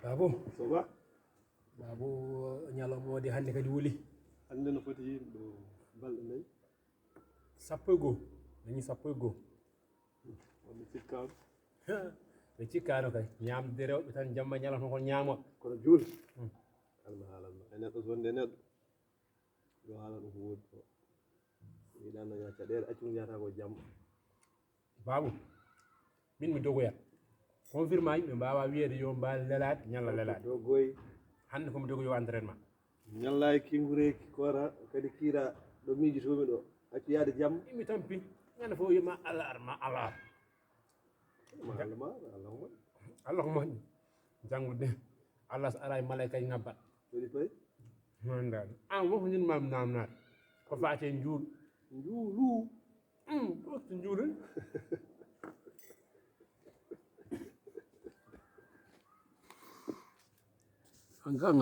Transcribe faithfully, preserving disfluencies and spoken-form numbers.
Babu, Soba, babu, ñalawma o de hannde kadi wuli. Hannde no foti ɗo balɗe nayi. Sappo e goo. Dañi sappo e goo. Wonde cikkaano. Ɓe cikkaano kay. Ñaamde rewɓe tan jamma ñalawma ko ñaamo. Kono juul. Alma haalanma. E neɗɗo wonde e neɗɗo. Yo haalan ɗum ko woodi ko. Yiɗa nana caɗeele, accu ɗum yahata ko jamma. Babu, min mi dogoyat. Confirme aji ɓe mbawa wiyede yo mbaal lelaade, ñalla lelaade. Dogoy. Hannde komi dogo yo entraînement. Ñalla e kingureeki koora kadi kiira ɗo miijitomi ɗo. Accu yaade jamma. Imi tampi. Ñande fof yima Allah ar ma Allah ar. Ma Allah ma, Allah ma. Allah ko moƴƴi. Janngude. Allah so ara e malayka e ngabbat. Woni koy. Nanda. An fof ñin mam namnaat. Ko faate njuul. Njuulu. Hmm, ɗo to njuulu. An ka ngam.